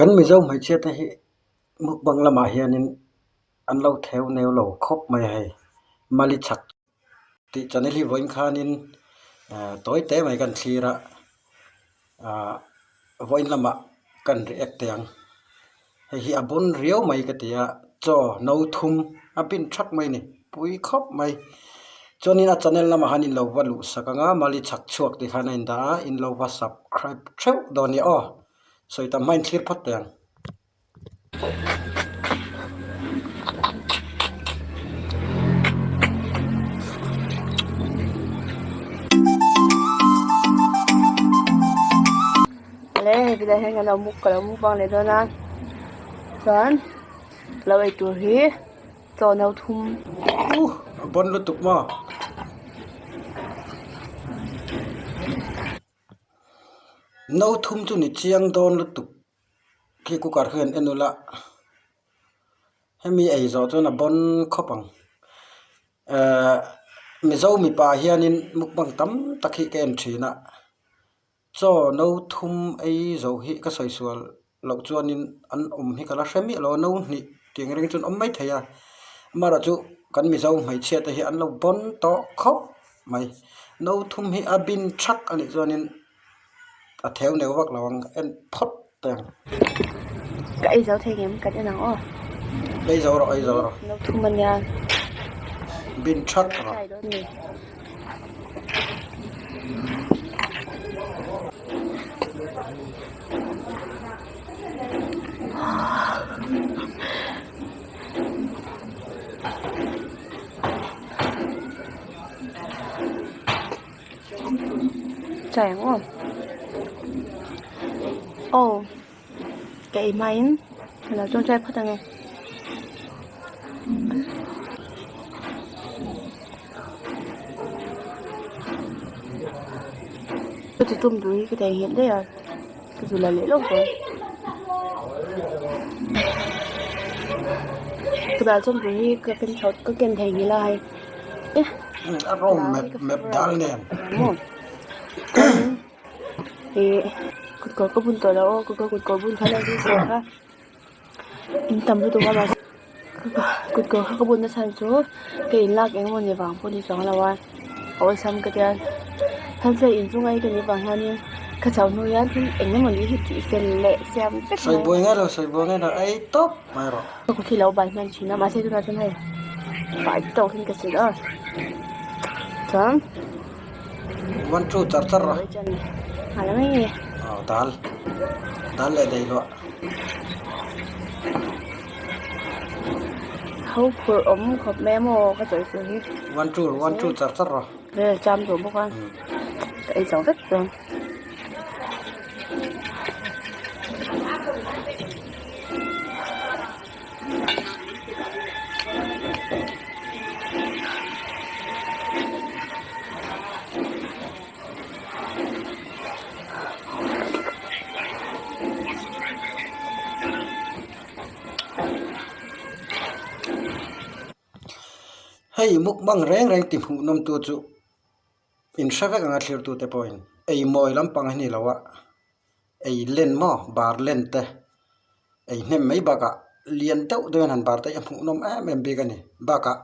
Kan Mizo hmeichhia te hi mukbang lamah hianin an lo theu neu lo khawp mai a hei. Mali chhak tih channel hi vawiin khanin tawi te mai kan thlir a, ah vawiin lamah kan react teh ang. Hei hi a bun riau mai ka ti a, chaw no thum a bin thak mai a ni, pui khawp mai. Chuanin a channel lamah khan in lo va luh sak ang a, Mali chhak chhuak tih khan a indah a, in lo va subscribe theuh dawn nia aw. Sawi tam hmain thlir phawt teh ang. Le hei tilai hian kan lo muk ka lo mukbang leh dawn a chuan lo ei tur hi chaw no thum. Uh a bawn lutuk maw. No thum chu ni chiang dawn lutuk khi cooker hian en ula hemi ei zawh chuan a bawn khawp ang ehh mizo mipa hianin mukbang tam tak hi ka en thin a. Chaw no thum ei zo hi ka sawi sual loh chuanin an awm hi ka la hre miah lo a, no hnih tih ang reng chuan awm mai thei a, amaherawhchu kan Mizo hmeichhia te hi an lo bawn tawh khawp mai, no thum hi a bin thak a nih chuanin a theu neu vak lo ang en phawt teh ang. Ka ei zo thei ngem kan en ang aw. Ei zo rawh ei zo rawh. No thum a nia. Bin thak rawh. Chai ang aw. Aw ka ei hmain ka lo tawngtai phawt ang e. Ka ti tum tur hi ka theihnghilh daih a ka zu la leh lawk dawn. Ka dal chawm tur hi ka ken chho ka ken theihnghilh a hei. A rawng mep mep dal nen. Ih kut kawr ka bun tawh lo aw kut kawr bun kha kha in tam lutuk a mahse kut kawr kha ka bun na chhan chu ka in lak eng emaw ni vang pawh ni chuang lo a a awlsam ka tia thil in chung a ka nih vang hianin ka chho hnu hian thil eng emaw ni hi tih fel leh siam vek mai. Sawi buai ngai lo sawi buai ngai lo ei tawp mai rawh. Ka kut hi lo ban hman thin a mahse tunah chuan hei fai tawk in ka sil a chuan. One two char char rawh. A la mai nge. Aw dal dal leh daih luah. Ho phurh awm khawp mai a maw ka chawi tur hi. One two one two char char rawh. Vel cham tawh bawk a ka ei chau vek tawh. Hei mukbang reng reng ti hmuh nawm tu chu in hre vek ang a thlir tute pawhin ei mawi lampang hi ni lo a ei len maw bar len te ei hnem mai bakah lian deuh deuh in han bar te hi a hmuh nawm em em bik a ni bakah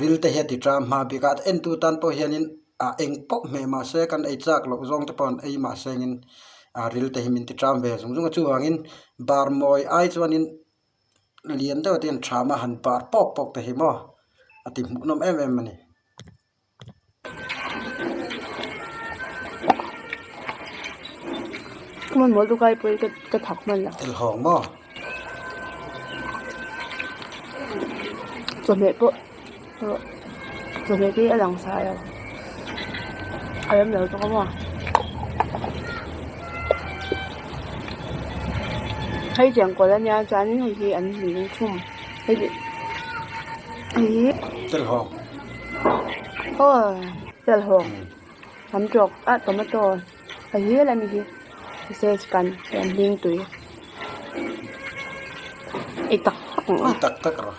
ril te hi a ti tram hma bik a entu tan pawh hianin ah eng pawh hmeh mah se kan ei chak loh zawng te pawh an ei mah sengin ah ril te hi min ti tram ve zung zung a chuvangin bar mawi ai chuanin lian deuh te hian thama han bar pawk pawk te hi maw a ti hmuh nawm em em a ni. Ka hmanhmawh lutuk a pawh hi ka thak hman lo. Tel hawng maw? Chawhmeh pawh chawhmeh te hi a lang sa lo a rem lo bawk a maw. Hei chengkawl ania chuanin hei hi an hlim thum hei hi. Tel hawng. Aw tel hawng tam tawk a tomato a hial a ni hi sausage kan hian hling tui ei tak tak ang ei tak tak rawh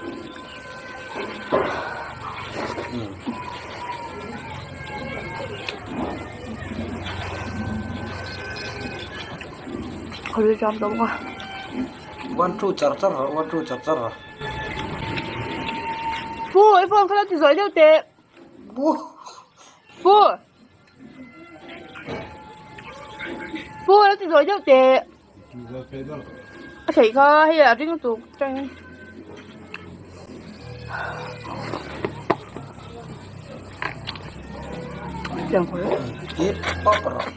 khawlui ram tawh bawk a. One two char char rawh one two char char rawh. Pu i phone kha lo ti zawi deuh teh. Pu. Pu. Pu lo ti zawi deuh teh. A theih kha hei a ring lutuk teng. Hip pawp rawh.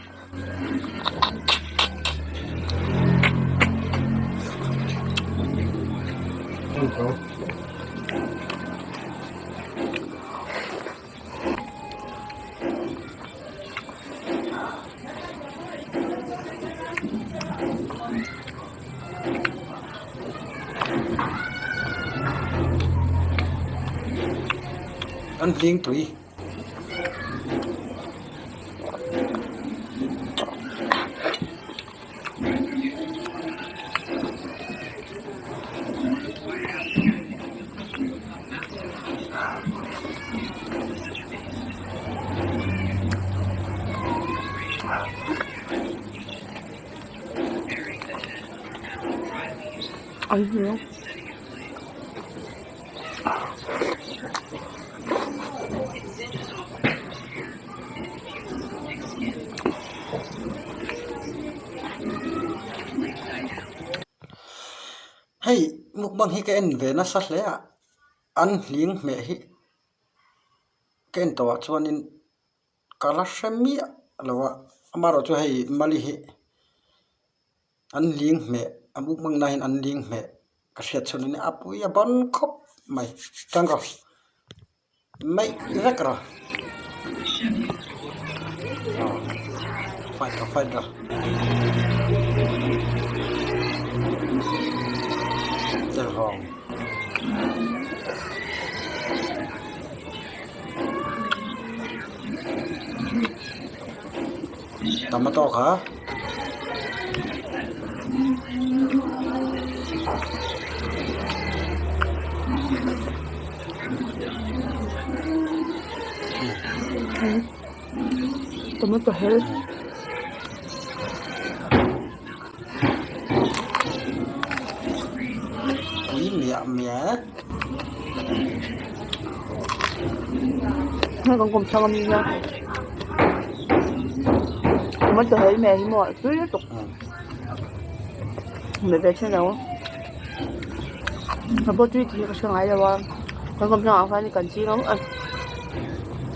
An hling tui. An hmu. Hei mukbang hi ka en ve nasa hle a an hling hmeh hi ka en tawh ah chuanin ka la hre miah lo a amaherawh chu hei mali hi an ling hmeh a mukbang na hian an ling hmeh ka hriat chhun a nia a pui a ban khawp mai tang rawh mai vek rawh aw fight rawh fight rawh telhawng. Tomato kha Tomato hel Pui miah miah Hei kan kawm chhang ami nia tomato hel hmel hi maw a tui lutuk hmeh ve thin lo ka pawh tui tih hi ka hre ngai lo a kan kawm chhangah khan kan ching a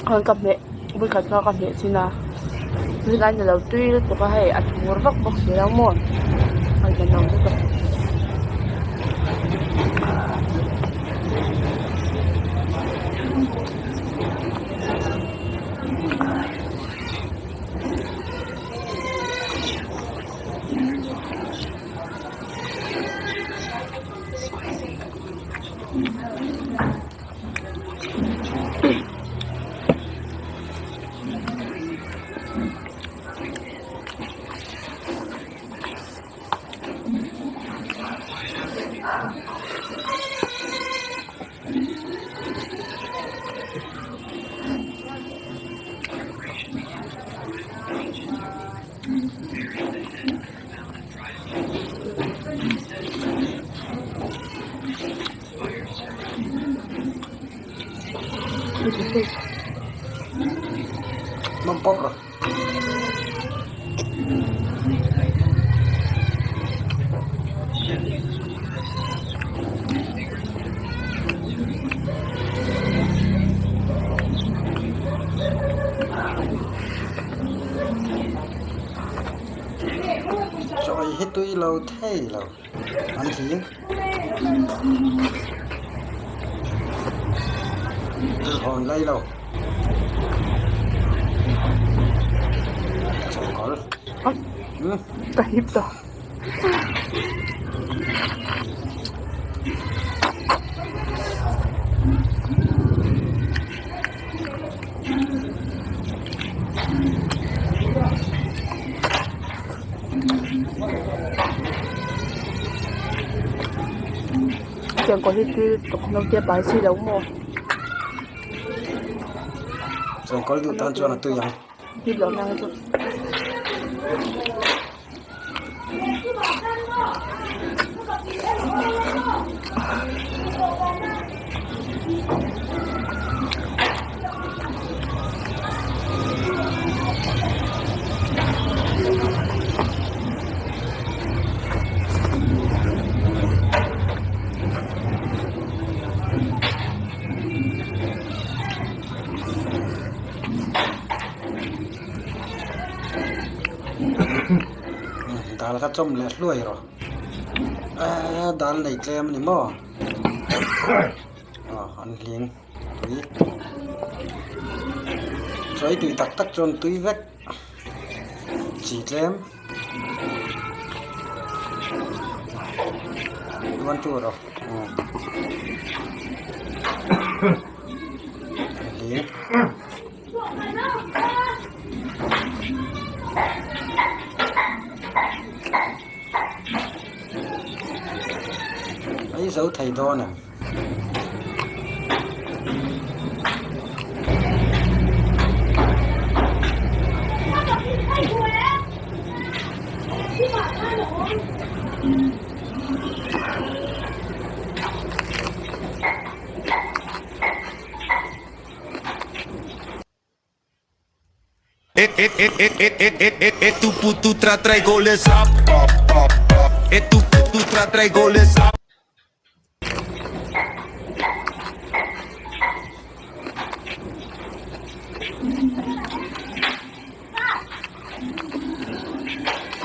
khan ka hmeh vawikhat kha ka hmeh chhin a tunah hian a lo tui lutuk a hei a thur vak bawk si lo maw a nuam lutuk. Mâm pawp rawh. Chaw ei hi tui lo thei lo an hlim. Hawn lai lo. Chawngkawl. Ka hip tawh. Chengkawl hi tui lutuk naute a pai si lo maw. Chengkawl duh tan chuan a tui ang. Hip loh hmang chu. Dal kha chawm leh hluai rawh. Eee dal nei tlem a ni maw? Aw an hling tui. Chawi tui tak tak chuan tui vek chi tlem. Tuan tu rawh. An hling. Ei zo thei dawn em?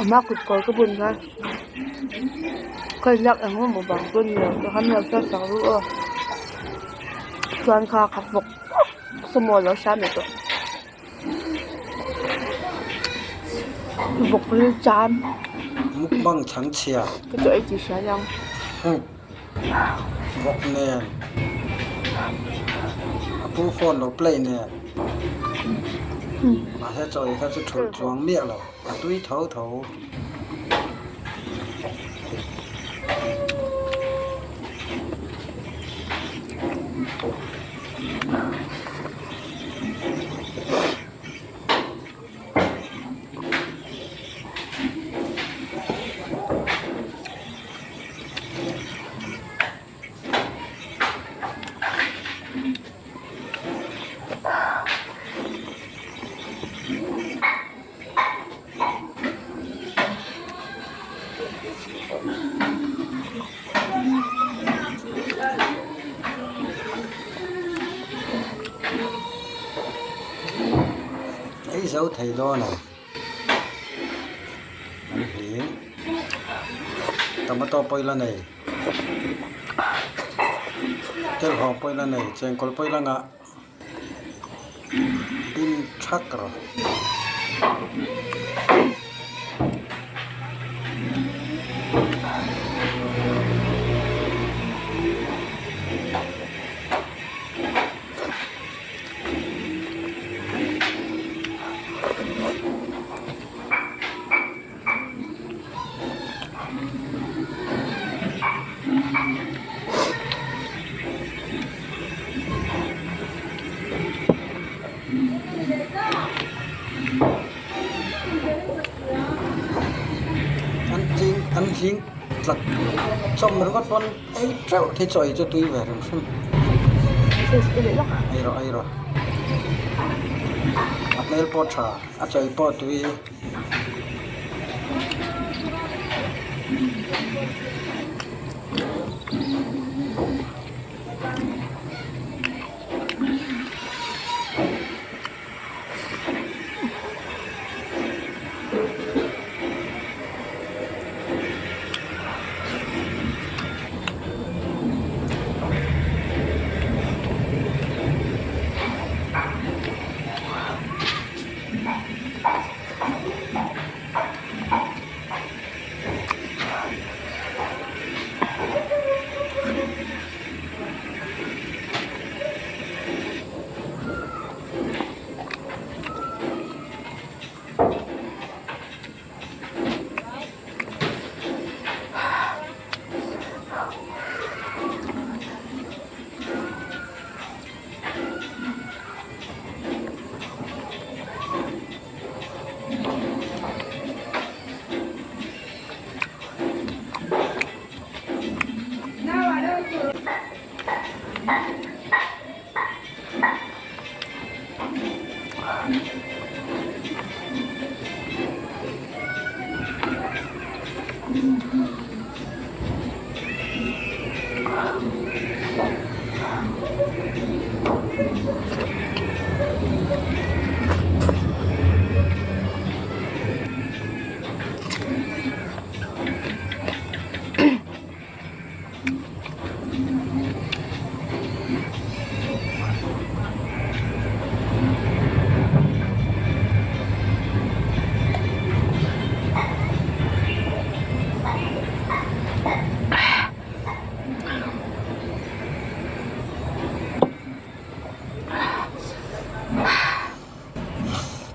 Ama kut kawr ka bun kha ka inlak engemaw vang chu a ni lo tikhan lo hriat sak ru aw chuan kha ka vawk Sumo lo hria mai tawh vawk ril cham mukbang chhang chhia ka chaw ei tih hria ang vawk nen a pu phone lo play nen mahse chaw ei kha chu thulh chuang miah lo a tui tho tho. Ei zo thei dawn a an hlim tomato pawh ila nei telhawng pawh ila nei chengkawl pawh ila ngah. Bin thak rawh. An tling an hling tlat chawm ringawt pawn ei teuh te chaw ei chu tui ve hrim hrim ei rawh ei rawh a hmel pawh tha a chaw ei pawh tui.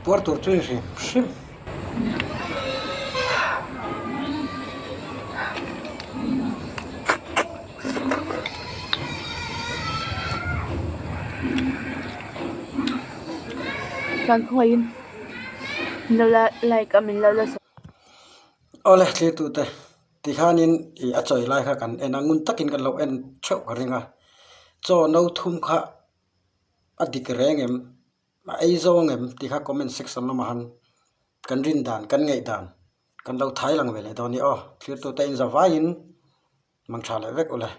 Puar tur chu ni hrim hrim. Chuan khawngaihin min lo la like a min lo la Awle thlirtute tikhanin ih a chawi lai kha kan en a ngun takin kan lo en theuh ka ring a chaw no thum kha a dik reng em a ei zawng em tih kha comment section lamah han kan rin dan kan ngaih dan kan lo thai lang ve leh dawn a ni aw thlirtute in za vaiin mang tha leh vek ule.